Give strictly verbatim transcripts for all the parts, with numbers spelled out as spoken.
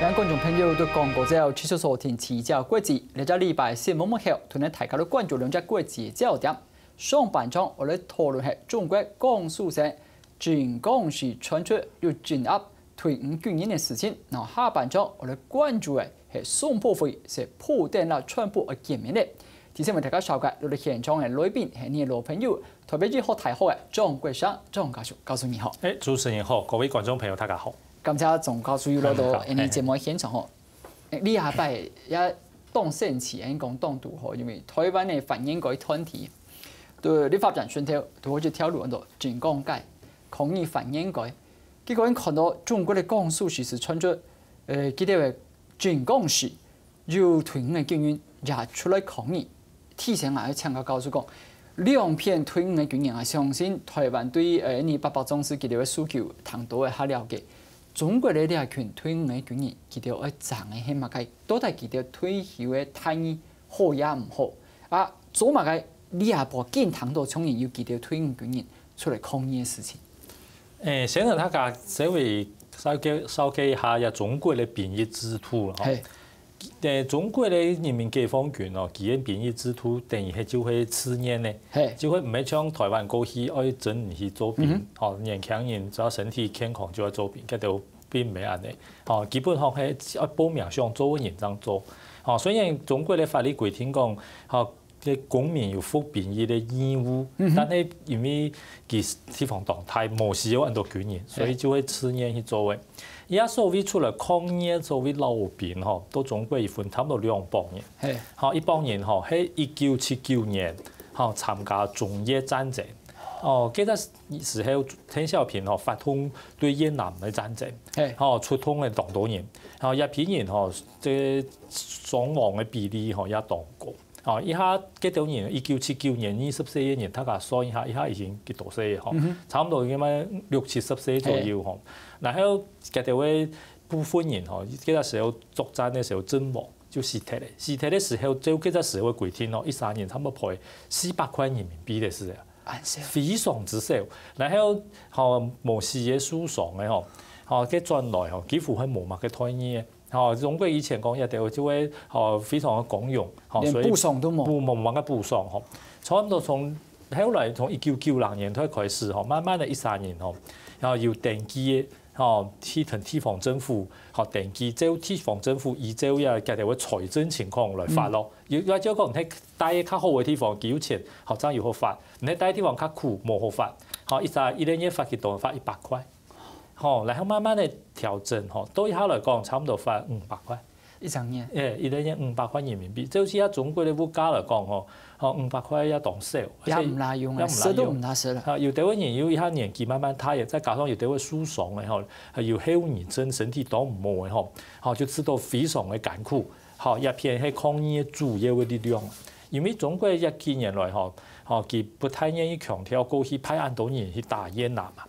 各位觀眾朋友，在廣告之後，繼續收聽《七條國際》。這隻禮拜新聞幕後，同大家來關注兩隻國際个焦點。上半場，𠊎來討論係中國江蘇省 鎮江市傳出有鎮壓退伍軍人个事情。那下半場，𠊎來關注个係宋波輝係普丁摎川普个見面禮。提前為大家紹介，來到現場个來賓係𠊎个老朋友，台北醫學大學个張國城張教授。教授你好。哎，主持人好，各位觀眾朋友，大家好。感謝張教授又來到𠊎个節目現場吼。 欸，這下擺也當生趣，恁講當堵好，因為台灣个反映个團體，對立法院脣頭，就好一條路安到鎮江街，抗議反映个。結果𠊎看到中國个江蘇時事傳出，呃，佢兜个鎮江市有退伍个軍人也出來抗議。 提前𠊎愛請教教授講，兩片退伍个軍人，𠊎相信台灣對，呃，𠊎等八二總司佢兜个訴求，聽到个較了解。中國个這群退伍个軍人，佢兜愛爭个係麼个？到底佢兜退休个待遇好也毋好？啊，做麼个這下擺緊聽到像有佢兜退伍軍人出來抗議个事情？欸，先同大家稍微紹介，紹介一下這中國个兵役制度啦，吼。係。 呃，中國个人民解放軍哦，佢个兵役制度等於係就係自願个，係。就係毋係像台灣過去愛徵你去做兵，嗯哼。吼，年輕人只要身體健康就愛做兵，該兜並毋係恁仔。吼，基本上係愛報名想做个人正做。吼，雖然中國个法律規定講，吼，个公民有服兵役个義務，嗯哼。但係因為佢地方當大，無需要恁多軍人，所以就會自願去做个。 這所謂出來抗議个所謂老兵吼，到中國佢分差毋多兩幫人。係。吼，一幫人吼，係一九七九年，吼，參加中越戰爭。哦，該隻時候鄧小平吼，發動對越南个戰爭。係。吼，出動个當多人。吼，這批人吼，這傷亡个比例吼，也當高。 哦，這下該兜人，一九七九年二十歲个人，大家算一下，這下已經幾多歲了吼？嗯哼。差毋多應該六七十歲左右吼。係。然後，該兜个部分人吼，該隻時候作戰个時候陣亡，就死忒了。死忒个時候，照該隻時候个規定哦，一儕人差毋多賠四百塊人民幣个事啊。恁少。非常之少。然後，吼，無死个受傷个吼，吼，該轉來吼，幾乎係無麼个待遇个。 吼，中國以前講這兜就會，吼，非常个光榮，吼，連所以補償都無。補，無麼个補償，吼。差毋多從，後來從一九九零年代開始，吼，慢慢个一儕人，吼，然後有登記个，吼，去同地方政府，吼，登記，照地方政府依照這，這兜个財政情況來發咯。嗯。有，有就講，係戴較好个地方，佢有錢，吼，正有好發；你戴地方較苦，無好發。吼，一隻，一個月發幾多？發一百塊。 吼，然後慢慢个調整吼，到這下來講，差毋多發五百塊。一隻月？欸，一個月五百塊人民幣，就係這中國个物價來講吼，吼，五百塊也當少，也毋罅用啊，而且也毋罅用。食都毋罅食了。啊，有兜个人有這下年紀慢慢大个，再加上有兜个受傷个吼，還有後遺症，身體當毋好个吼，吼，就試著非常个艱苦。吼，這片係抗議个主要个力量。因為中國這幾年來吼，吼，佢不太願意強調過去派恁多人去打越南嘛。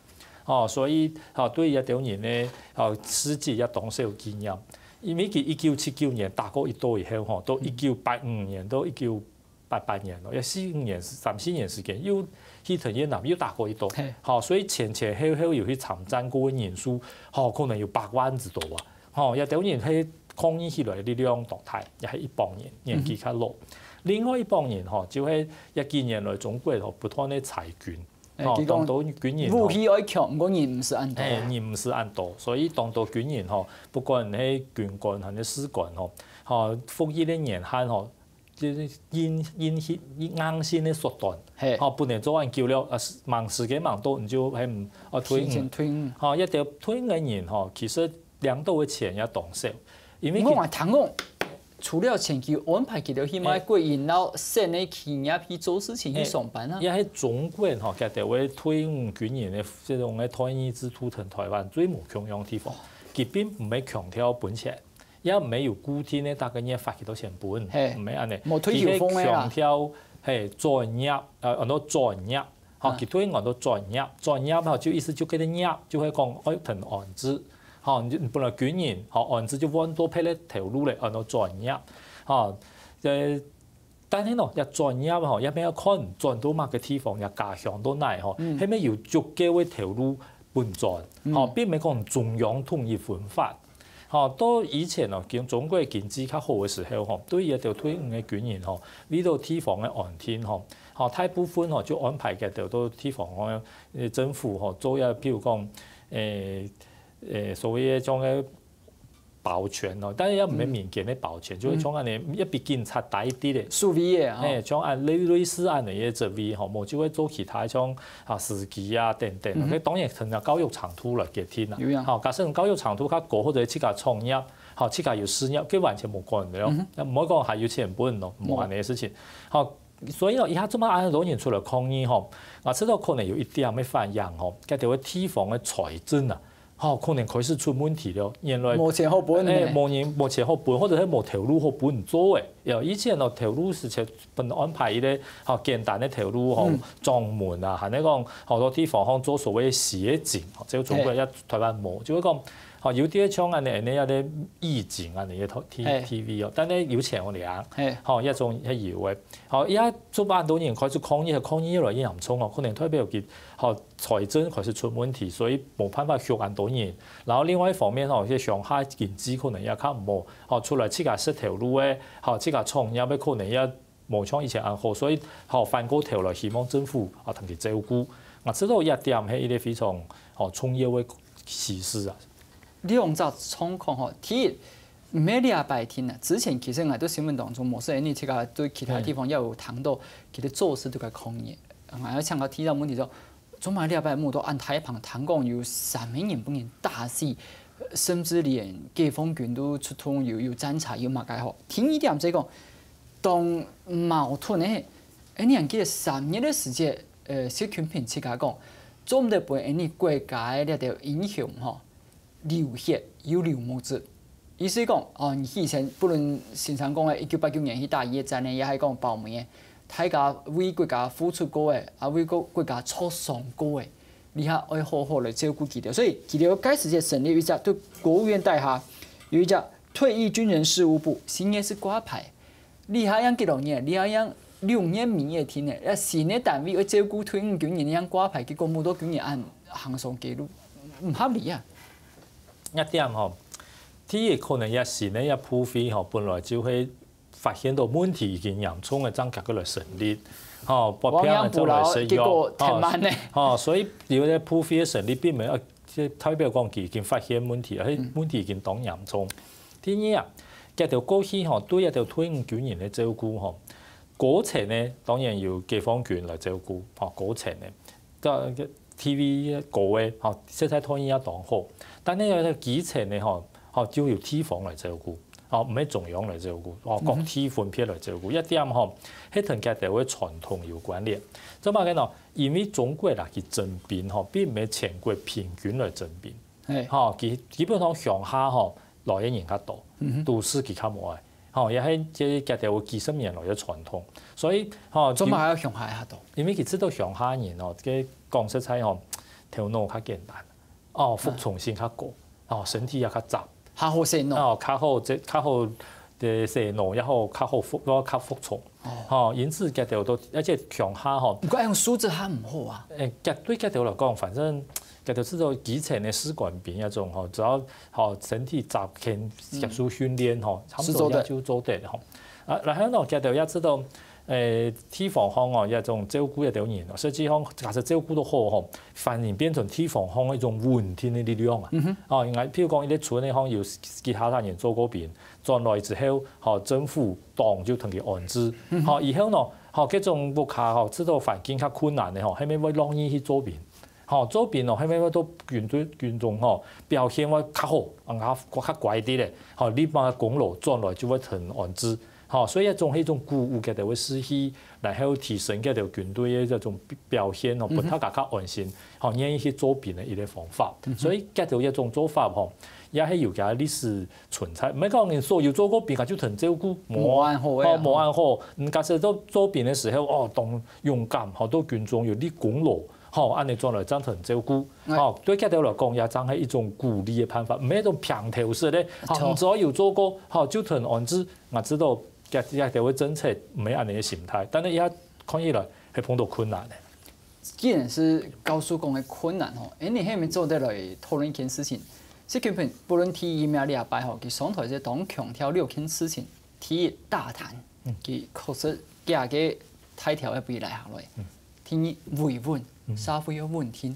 哦，所以，哦，對這兜人呢，哦，自家也當少有經驗。因為佢一九七九年打過一仗以後，吼，到一九八五年到一九八八年咯，也四五年，三四年時間，又去同越南又打過一仗。係。吼，所以前前後後有去參戰過个人數，吼，可能有百萬之多啊。吼，這兜人係抗議起來个力量當大，也係一幫人，年紀較老。嗯哼。另外一幫人，吼，就係這幾年來中國，吼，不斷个裁軍。 欸，哦，佢講當多軍人吼，武器愛強，毋過人毋使恁多啊。欸，人毋使恁多，所以當多軍人吼，不管係軍官還係士官吼，吼，服役个年限吼，就係硬，硬性，硬性个縮短。係。吼，不能做恁久了，啊，係，吂時間吂到，你就係，哦，退伍。提前退伍。吼，這兜退伍个人吼，其實領到个錢也當少，因為佢，毋過𠊎聽講， 除了前期安排佢兜去買，係，國營摎省个企業去做事情去上班啊。也係中國吼，佢兜个退伍軍人个這種个待遇制度同台灣最無共樣个地方，佢並毋係強調分錢，也毋係有固定个逐個月發幾多錢分，係，毋係恁仔。無退休俸个啦。佢係強調，係，轉業，呃，安到轉業，吼，啊。佢對應安到轉業，轉業吼，就意思就該個業，就係講愛同安置。 吼，你本來軍人，吼，安置就換到別个頭路咧，安到轉業，吼，呃，但係呢，這轉業吼，也愛看轉到麼个地方，這家鄉到哪吼，嗯。係無有足夠个頭路分轉，嗯。吼，並毋係講中央統一分發，吼，到以前哦，經中國經濟較好个時候吼，對這兜退伍个軍人吼，為了地方个安定吼，吼，大部分吼就安排佢兜到地方个，呃，政府吼做一，譬如講，誒，誒，所謂个像个保全哦，但是也毋係民間个保全，就係像恁樣，也比警察大一點个。守衛个啊。誒，像恁類，類似恁樣个職位吼，無就會做其他像啊司機啊等等。嗯哼。該當然同教育程度來決定啦。有影。吼，假使教育程度較高，或者自家創業，吼，自家有事業，該完全無關个哦。嗯哼。毋好講還有錢分咯，無恁樣个事情。吼，所以哦，這下做麼恁多人出來抗議吼，𠊎知道可能有一點个反應吼，該兜个地方个財政啊，吼，可能開始出問題了。原來無錢好分呢。誒，無人，無錢好分，或者係無頭路好分做誒。有以前哦，頭路係先分安排一個吼簡單个頭路吼，嗯。專門啊，還係講好多地方吼做所謂洗潔精，吼，這个中國也台灣無，就會講，吼，有啲像恁樣，恁樣个疫情啊，恁樣个T，嘿。T V哦，但係有錢好領，嘿。吼，這種係有个。吼，這下做恁多人開始抗議，抗議越來越嚴重哦，可能代表佢吼，財政開始出問題，所以無辦法畜恁多人。然後另外一方面吼，該鄉下經濟可能也較毋好，吼，出來自家食頭路个，吼，自家創業个可能也無像以前恁好，所以吼，反過頭來希望政府啊同佢照顧。啊，這个一點係一個非常吼重要个啟示啊。兩隻狀況吼，第一，毋係這擺定啊，之前其實𠊎對新聞當中，無論你自家對其他地方也有聽到，佢兜做事都在抗議。𠊎愛請教第一個問題就， 做麼个這擺無到恁大棚聽講有三個人分人打死，甚至連解放軍都出動，有，有戰車，有麼个吼。第二點就係講，當矛盾个，誒，你還記得三月个時節，呃，習近平自家講，做毋得分𠊎國家个這兜英雄吼， 流血又流目汁。意思講，哦，你以前不論先生講个一九八九年去打越戰个，也係講包尾个，大家為國家付出過个，啊，為國，國家著傷過个，這下愛好好來照顧佢兜。所以佢兜該時節成立一隻，對國務院底下有一隻退役軍人事務部，新个係掛牌， 這下樣幾多年，這下樣六年尾个天呢，這新个單位愛照顧退伍軍人，樣掛牌，結果無到軍人恁行上街路，毋合理啊！這點吼，第一可能這新个這部會吼，本來就會發現到問題已經嚴重个，正遽个來成立，吼，不平个正來食藥，結果忒慢呢。吼，所以有个部會个成立並沒有，這代表講佢已經發現問題，而且問題已經當嚴重。第二啊， 這兜過去吼，對這兜退伍軍人个照顧吼，高層呢，當然由解放軍來照顧，吼，高層呢，到T V高个，吼，實在待遇也當好。但係這基層呢，吼，吼，就由地方來照顧，吼，毋係中央來照顧，吼，各地分別來照顧。這點吼，係同這兜个傳統有關聯。做麼个呢？因為中國啦，佢徵兵吼，並毋係全國平均來徵兵。 吼，基，基本上鄉下吼，來个人較多，都市佢較無愛。吼，也係這，這兜幾十年來个傳統。所以，吼，做麼个還愛鄉下較多？因為佢知道鄉下人吼，這講實在吼，頭腦較簡單，哦，服從性較高，哦，身體也較紮。較好洗腦。哦，較好，這，較好，這洗腦也好，較好服，較服從。吼，因此這兜都，而且鄉下吼，毋過用素質較毋好啊。誒，這，對這兜來講，反正 這兜係做基層个士官兵該種吼，只要吼身體紮緊接受訓練吼，差不多也就做得吼。啊，然後呢，這兜也知道，誒，地方上哦，這種照顧這兜人哦，實際上假使照顧到好吼，反而變成地方上一種穩定个力量啊。哦，應該，譬如講，一個村个吼，有其他人做過兵，轉來之後，吼，政府黨就同佢安置。吼，以後呢，吼，這種屋下吼，知道環境較困難个吼，後面會讓你去做兵。 吼，做兵哦，後面會到軍隊、軍中吼，表現會較好，啊，較，較乖啲咧，吼，立馬功勞轉來就會同安置，吼，所以這種係一種鼓舞佢兜个士氣，然後提升佢兜軍隊个這種表現吼，分大家較安心，吼，願意去做兵个一個方法。所以佢兜這種做法吼，也係有佢歷史存在。毋係講你所有做過兵啊，就同照顧，無，無恁好个啊。吼，無恁好。嗯，假使做，做兵个時候，哦，當勇敢，吼，到軍中有立功勞， 吼，恁樣轉來正同照顧。吼，對佢兜來講，也正係一種鼓勵个辦法，毋係一種平頭式个，吼，你只要有做過，吼，就同安置，𠊎知道，佢，佢兜个政策毋係恁樣个心態，但係佢看起來係碰到困難个。既然係教授講个困難吼，誒，你係毋係做得來討論一件事情？習近平不論第一名這擺吼，佢上台時當強調六件事情，第一，打貪，佢確實幾个大條个比例下來。第二，維穩，社會要穩定。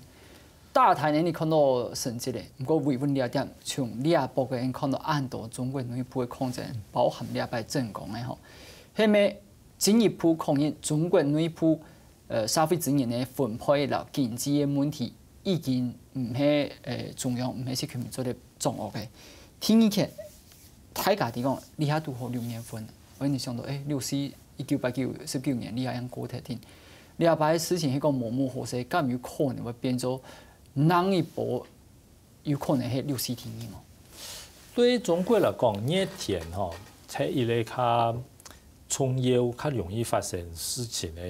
打貪呢，你看到成績咧，毋過維穩這點，從這擺个人看到恁多中國內部个抗爭，包含這擺鎮江个吼，係毋係進一步確認中國內部，呃，社會資源个分配摎經濟个問題，已經毋係，呃，中央，毋係習近平做得掌握个。第二件，大家在講，這下堵好六月份，𠊎就想到，欸，六四，一九八九，十九年，這下正過忒定。這擺个事情，係講無無好勢，敢有可能會變做另一波，有可能係六四第二無？對中國來講，熱天吼，係一個較重要、較容易發生事情个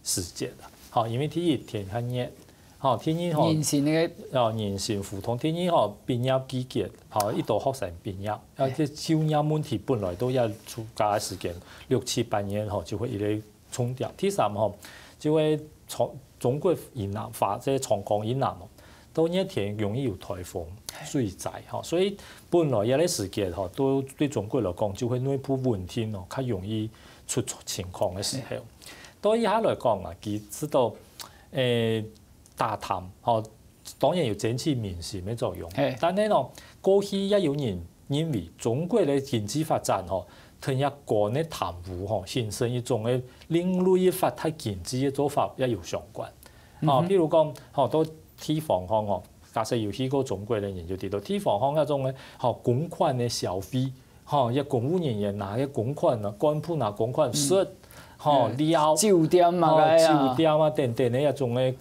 時節啦。吼，因為第一，天較熱，吼，第二吼，人心个哦，人心浮動。第二吼，畢業季節，吼，一多學生畢業，啊，這就業問題本來都愛暑假个時間，六七八月吼，就會一個重點。第三吼，就會從中國以南發，這長江以南哦，到熱天容易有颱風、水災吼，所以本來這個時節吼，都對中國來講就會內部穩定哦，較容易出情況个時候。到這下來講啊，其實都，誒，打貪吼，當然有爭取民心个作用，但係呢，過去也有人認為中國个經濟發展吼，同這官个貪污吼，形成一種个另類个發達經濟个做法也有相關。哦，譬如講，吼，到地方項吼，假設有去過中國个人就知道，地方項該種个吼公款个消費，吼，這公務人員拿个公款啊，幹部拿公款食，吼，料，酒店嘛，吼，該啊。酒店啊等等个這種个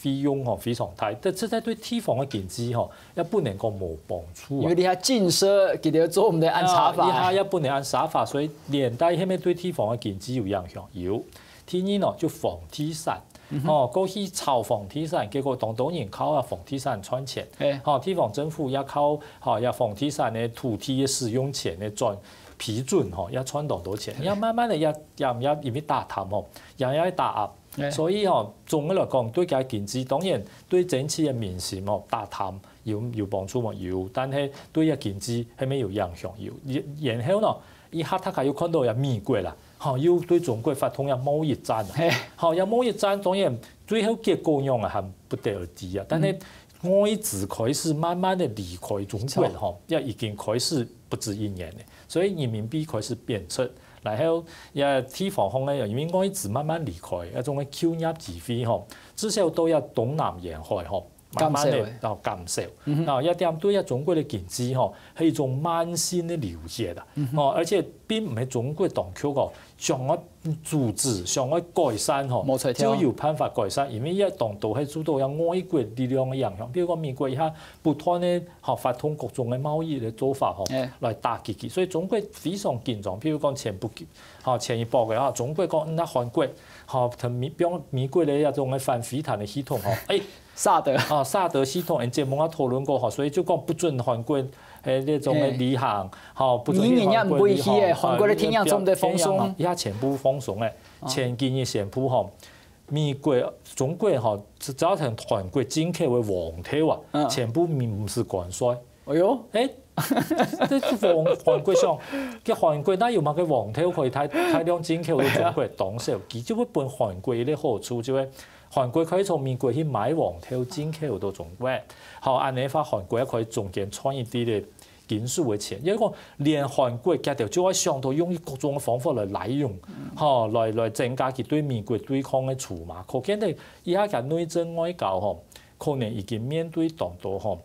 費用吼非常大，但這在對地方个經濟吼，也不能講無幫助啊。因為你還禁奢，佢兜做毋得恁樣花法。啊，佢還也不能恁樣花，所以連帶係毋係對地方个經濟有影響？有。第二呢，就房地產。吼，過去炒房地產，結果當多人靠啊房地產賺錢。吼，地方政府也靠吼，這房地產个土地个使用權个轉批准吼，也賺當多錢。也慢慢个也也也因為打貪吼，也也打壓。所以吼，總个來講，對佢經濟當然對爭取个民心吼，打貪有有幫助無？有，但係對佢經濟係無有影響？有。然然後呢，這下大家又看到這美國啦，吼，又對中國發動這貿易戰啊。吼，這貿易戰當然最後結果仰啊，還不得而知啊。但係外資開始慢慢个離開中國吼，也已經開始不止一年了，所以人民幣開始貶值。然後這地方項个，因為外資慢慢離開，這種个就業機會吼，至少到這東南沿海吼，慢慢个減少。哦，減少。啊，這點對這中國个經濟吼，係一種慢性个流失啊。哦，而且並毋係中國當局哦，想愛阻止、想愛改善吼，無才調。就有辦法改善，因為這當多係受到這外國力量个影響。比如講美國這下不斷个吼發動各種个貿易个做法吼，來打擊佢，所以中國非常緊張。譬如講前不久，吼，前一波个吼，中國講，嗯，該韓國吼，同美，比如美國个這種个反飛彈个系統吼，誒，薩德。啊，薩德系統，𠊎等節目也討論過吼，所以就講不准韓國，誒，這種个旅行，吼，不准去韓國旅行。你人也毋會去誒，韓國个電影做毋得放送。啊，這全部放送誒。前幾日宣布吼，美國、中國吼，造成韓國進口个黃豆啊，全部免，毋使關稅。 哎喲，誒，這係黃，韓國上，該韓國哪有麼个黃豆可以大，大量進口到中國？當少，佢就會分韓國一個好處，就係韓國可以從美國去買黃豆進口到中國。好，恁樣个話，韓國也可以中間賺一滴个金屬个錢。因為講，連韓國佢兜就愛想到用各種个方法來利用，吼，來，來增加佢對美國對抗个籌碼。可見得，這下个內政外交吼，可能已經面對當多吼，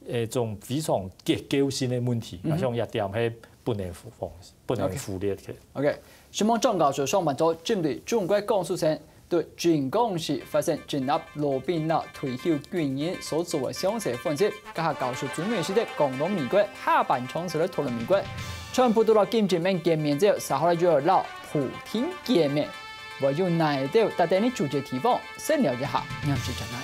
誒，種非常結構性个問題，𠊎想這點係不能忽，不能忽略个。OK，承蒙莊教授上半晝針對中國江蘇省對晉江市發生鎮壓、羅賓納退休軍人所做个詳細分析，這下教授專門係在講到美國，下半場就來討論美國。全部都到今朝面見面之後，稍後來就愛摎普丁見面，會有哪兜值得你注意个地方，先聊一下，𠊎係張南。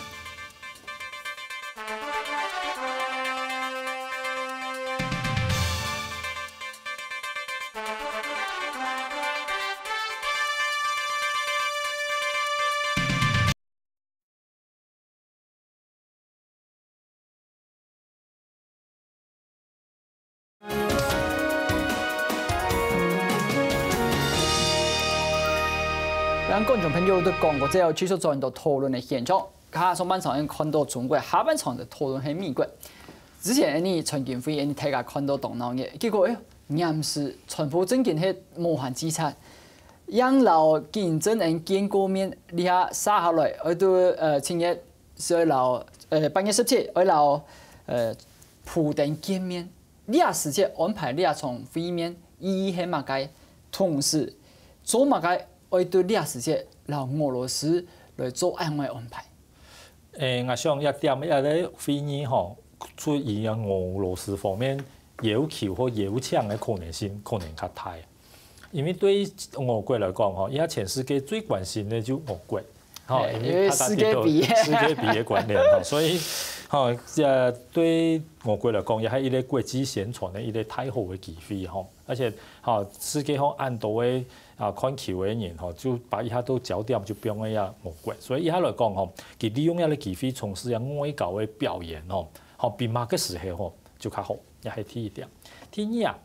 觀眾朋友都講過，這要繼續轉到討論个現場。下上半場看到中國，下半場个討論係美國。之前呢，陳景輝，大家看到當鬧熱，結果哎，臨時川普正經係無閒之差，正摎金正恩見過面，這下續下來，愛到呃七月，係愛摎呃八月十七，愛摎呃普丁見面。這時節安排這場會面，意義係麼个？同時做麼个愛對這時節摎俄羅斯來做恁樣个安排？誒，𠊎想這點這個會議吼，出於俄羅斯方面要求或邀請个可能性可能較大。因為對於俄國來講吼，這下全世界最關心个就俄國，吼，因為大家知道世界杯个關聯吼，所以吼，這對俄國來講，也係一個國際宣傳个一個大好个機會吼。 而且吼，世界上恁多个啊看球个人吼，就把這下都焦點就放在這俄國。所以這下來講吼，佢利用這個機會從事這外交个表演吼，吼比麼个時候吼就較好，這係第一點。第二啊，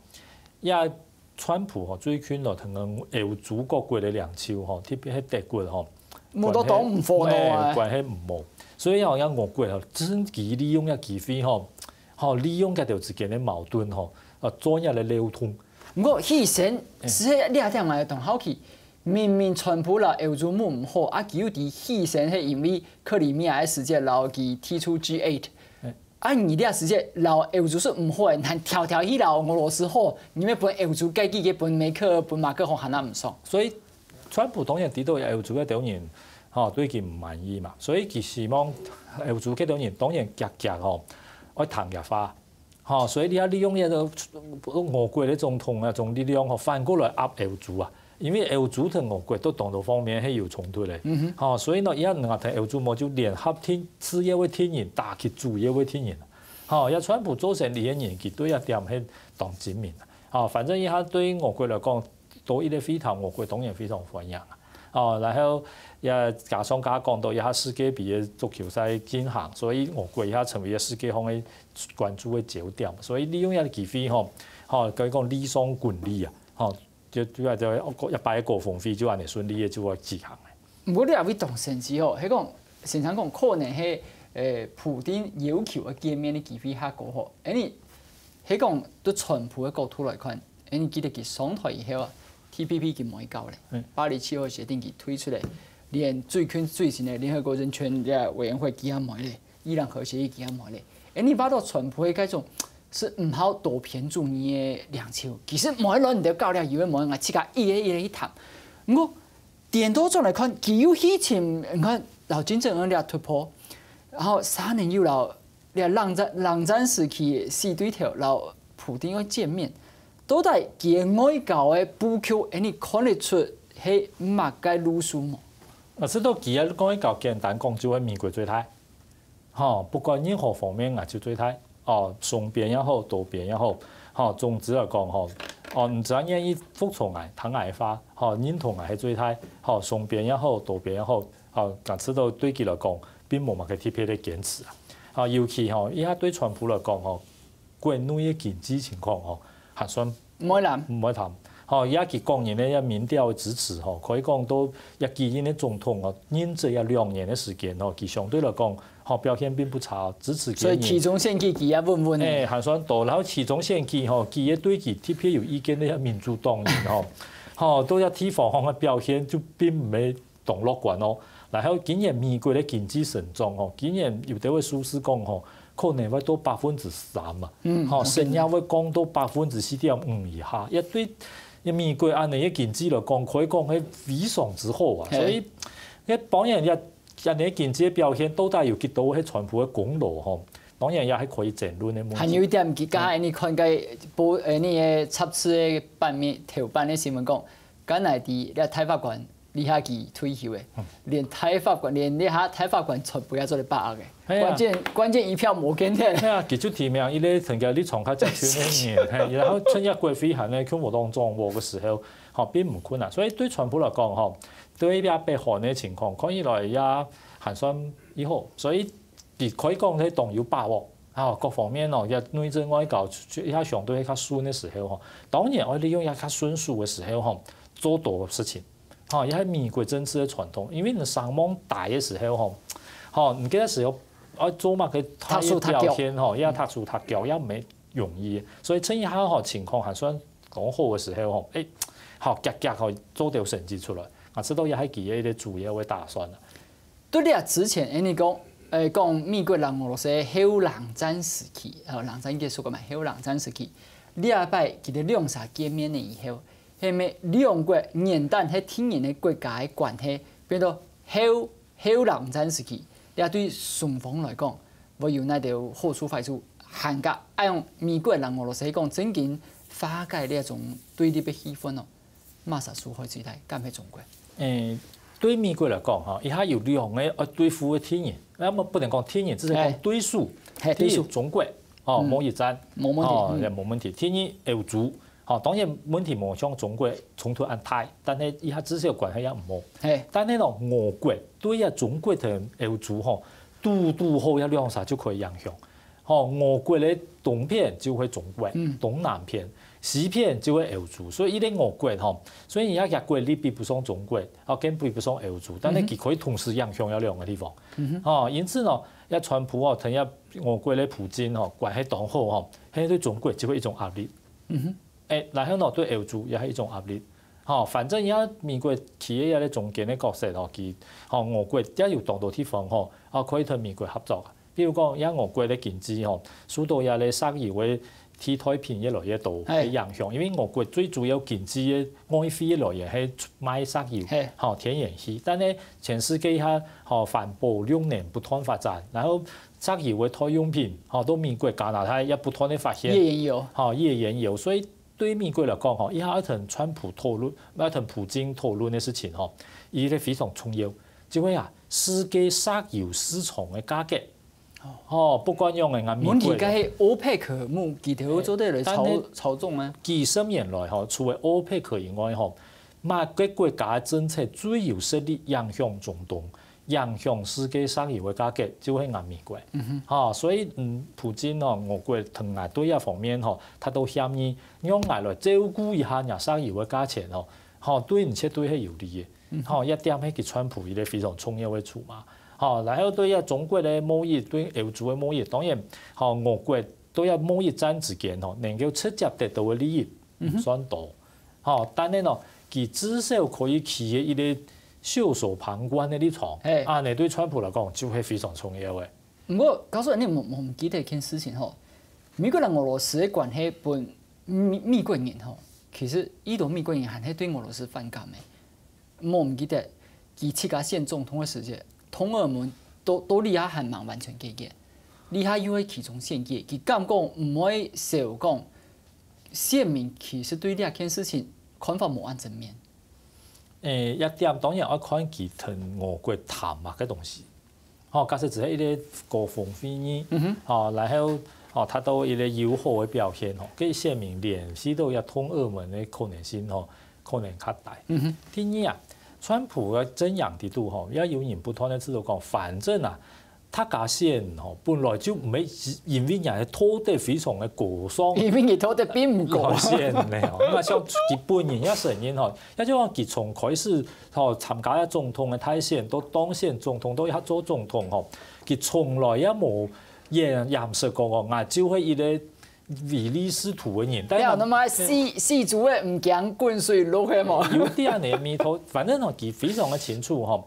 這川普吼最近咯同歐洲各國个領袖吼，特別係德國吼，無都當毋和咯啊。關係毋好，所以吼，這俄國吼，真佢利用這機會吼，吼利用佢兜之間个矛盾吼，啊做這個漏洞。 毋過起先係這點𠊎當好奇，明明川普摎歐洲無毋好，啊佢又知起先係因為克里米亞个時節摎佢踢出G eight，啊你這時節摎歐洲係毋好个，還挑挑去摎俄羅斯好，你愛分歐洲該幾個分梅克、分馬克宏還較毋爽。所以川普當然知道歐洲該兜人吼對佢毋滿意嘛，所以佢希望歐洲該兜人當然遽遽吼愛聽佢話。 吼，所以你愛利用這個俄國个總統啊，種力量吼，反過來壓歐洲啊。因為歐洲同俄國都當多方面係有衝突个，吼，所以呢，這下同歐洲無就聯合定自由个敵人，打擊自由个敵人。吼，這川普做生理个人，佢對這點係當精明。吼，反正這下對俄國來講， 到一個會談，俄國當然非常歡迎啊。哦，然後也加上剛剛講到這下世界杯个足球賽進行，所以俄國這下成為世界上个關注个焦點。所以利用這個機會吼，吼可以講利上滾利啊，吼就就就一擺个高峰會就恁樣順利个就愛舉行了。毋過你也會當生氣吼，係講先生講可能係誒普丁要求个見面个機會較高吼，anyway，係講對川普个角度來看， 誒，你記得佢上台以後啊，T P P佢無愛搞咧，八月七號協定佢退出咧，連最近最新个聯合國人權委員會佢也無愛咧，伊朗核協議佢也無愛咧。誒，你發到川普个該種係毋好多邊主義个領袖，其實無愛亂你兜搞了，以為無愛自家一個一個去談。毋過顛倒轉來看，佢又去尋，你看，摎金正恩這突破，然後三年又摎 這冷戰冷戰時期死對頭摎普丁愛見面，到底佢个外交个布局，恁樣看得出係麼个路數無？啊，這都佢个外交簡單講就係美國最大。吼，不管任何方面啊就最大。哦，雙邊也好，多邊也好，吼，總之來講吼，哦，你只要願意服從𠊎，聽𠊎个話，吼，認同𠊎係最大，吼，雙邊也好，多邊也好， 吼，假使到對佢來講，並無麼个特別个堅持啊。吼，尤其吼，這下對川普來講吼，國內个經濟情況吼，還算毋會爛。毋會淡。吼，這下佢個人个這民調个支持吼，可以講到這幾任个總統吼，任職這兩年个時間吼，佢相對來講吼，表現並不差，支持佢个人。所以期中選舉佢也穩穩个。誒，還算多。然後期中選舉吼，佢个對佢特別有意見个這民主黨人吼，吼，到這地方吼，表現就並毋係 當樂觀哦。然後今年美國个經濟成長吼，今年有兜个數字講吼，可能會到百分之三啊，吼，失業會降到百分之四點五以下。這對美國恁樣个經濟來講，可以講係非常之好啊。所以，這當然這恁樣个經濟个表現到底有幾多係川普个功勞吼？當然也係可以爭論个問題。還有一點，佢剛才你看該報，誒，你个雜誌个版面頭版个新聞講，甘乃迪這大法官 這下佢退休个，連大法官，連這下大法官全部也做得把握个。係啊。關鍵關鍵一票無見忒。係啊，佢就提名一個成個立場較激進个人，係，然後趁這國會還呢，共和黨掌握个時候，吼，並毋困難。所以對川普來講，吼，對這北韓个情況，看起來也還算以後，所以佢可以講係當有把握。吼，各方面哦，也內政外交一下相對較順个時候，吼，當然愛利用一下較順手个時候，吼，做多事情。吼，也係美國政治个傳統，因為你聲望大个時候吼，吼，你該時候愛做麼个大个表現吼，也特殊特教，也毋係容易。所以這一下吼，情況還算講好个時候吼，誒，好，遽遽吼做條成績出來，啊，這都也係佢个一個主要个打算啊。 對這之前，恁呢講，誒，講美國摎俄羅斯後冷戰時期，呃，冷戰結束个嘛，後冷戰時期，這擺佢兜兩儕見面了以後，係毋係兩國原旦係敵人个國家个關係，變到後，後冷戰時期，這對雙方來講，會有哪兜好處壞處？還加愛用美國摎俄羅斯講正經化解這種對立个氣氛哦。 麼儕受害最大，敢係中國？誒，對美國來講吼，這下有兩個愛對付个敵人，那麼不能講敵人，只係講對手。係，對手。第一，中國，吼，貿易戰，無問題，吼，也無問題。第二，歐洲，吼，當然問題無像中國衝突恁大，但係這下至少關係也毋好。係。但係呢，俄國對這中國同歐洲吼，堵堵好這兩儕就可以影響。 吼，俄國个東片就係中國，東南片，西片就係歐洲。所以一個俄國吼，雖然佢个國力比不上中國，啊，更比不上歐洲，但係佢可以同時影響這兩個地方。吼，因此呢，這川普哦，同這俄國个普京吼，關係當好吼，係對中國就係一種壓力。誒，然後呢，對歐洲也係一種壓力。吼，反正這美國企業這个中間个角色吼，佢，吼，俄國也有當多地方吼，啊，可以同美國合作啊。 比如講，這俄國个經濟吼，受到這个石油个替代品越來越多个影響，因為俄國最主要經濟个外匯个來源係賣石油，吼，天然氣。但係全世界這下吼環保綠能不斷發展，然後石油个代用品吼，到美國、加拿大也不斷个發現，頁岩油，吼，頁岩油，所以對美國來講吼，這下愛同川普討論，愛同普京討論个事情吼，佢个非常重要，就係啊，世界石油市場个價格。 吼，不管用个，𠊎美國。問題該係OPEC目，佢兜做得來操，操縱嗎？幾十年來吼，除了OPEC以外吼，麼个國家个政策最有實力影響中東、影響世界石油个價格，就係𠊎美國。吼，所以，嗯，普京吼，俄國同𠊎對這方面吼，達到協議，讓𠊎來照顧一下若石油个價錢吼，吼，對你絕對係有利个。吼，這點係佢川普一個非常重要个籌碼。 吼，然後對這中國个貿易，對歐洲个貿易，當然，吼，俄國對這貿易戰之間吼，能夠直接得到个利益，毋算多。吼，但係呢，佢至少可以企在一個袖手旁觀个立場，啊，這對川普來講就係非常重要个。毋過，教授，你無，無毋記得一件事情吼，美國摎俄羅斯个關係分美，美國人吼，其實已多美國人還係對俄羅斯反感个。 無毋記得，佢自家選總統个時節，通俄門到，到這下還吂完全解決，這下又係其中選舉，佢敢講毋會少講，選民其實對這件事情看法無恁正面。誒，這點當然愛看佢同俄國談麼个東西。 吼，假使只係一個高峰會議，吼，然後，吼，達到一個友好个表現吼，該選民聯繫到這通俄門个可能性吼，可能較大。第二啊，川普个陣營裡肚吼，也有人不斷个試著講，反正啊，大家選吼，本來就毋係因為若个道德非常个高尚，因為佢道德並毋高尚。選个吼，該像佢本人也承認吼， 也就講佢從開始吼參加總統个大選，到當選總統，到這下做總統吼，佢從來也無掩，掩飾過哦，𠊎就係一個唯利是圖个人。但係，有那麼死，死豬个毋驚滾水淥个無？有點仔味道，反正吼，佢非常个清楚吼，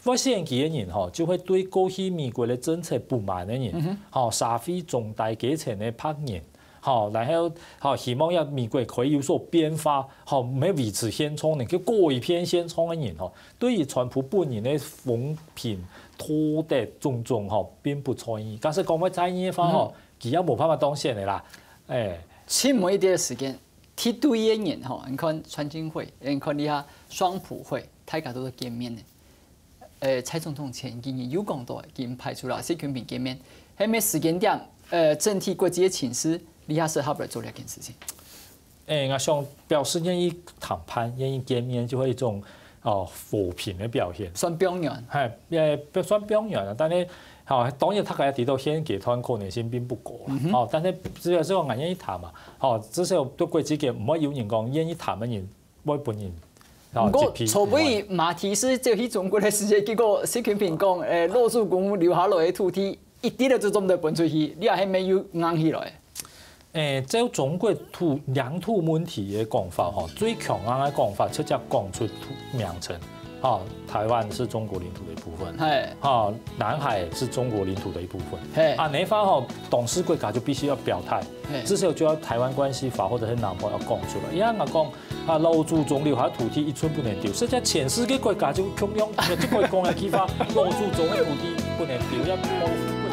會選佢个人吼，就係對過去美國个政策不滿个人，吼，社會中低階層个白人， 吼，然後，吼，希望這美國可以有所變化，吼，毋係維持現狀，能夠改變現狀个人吼，對於川普本人个風評、道德種種吼，並不在意。假使講會在意个話吼，佢也無辦法當選个啦。誒，盡尾一點个時間，貼對个人吼，你看川金會，你看這下川普會，大家都在見面呢。 呃，蔡總統前幾日有講到，已經排除了習近平見面，係無時間點，呃，整體國際个情勢，這下適合來做這件事情。誒，𠊎想表示願意談判、願意見面，就係一種，哦，和平个表現。算表現。係，也算表現啊，但係，吼，當然大家也知道現階段可能性並不高啦。吼，但係只要係講𠊎願意談嘛，吼，至少對國際間毋會有人講願意談个人 會分人毋過，曹偉嘛提示，就去中國个時節，結果習近平講，誒，老祖宗留下來个土地，一滴仔就做毋得分出去，你也係無有硬起來。誒，照中國土領土問題个講法吼，最強硬个講法，直接講出土名稱，吼，台灣是中國領土的一部分，係，吼，南海是中國領土的一部分，係，啊，你發吼，董事國家就必須要表態，係，至少就要台灣關係法或者是南方要講出來。一樣啊講，啊，老祖宗留下土地一寸不能丟，實際全世界國家就共樣，就可以講个地方，老祖宗个土地不能丟，要保護。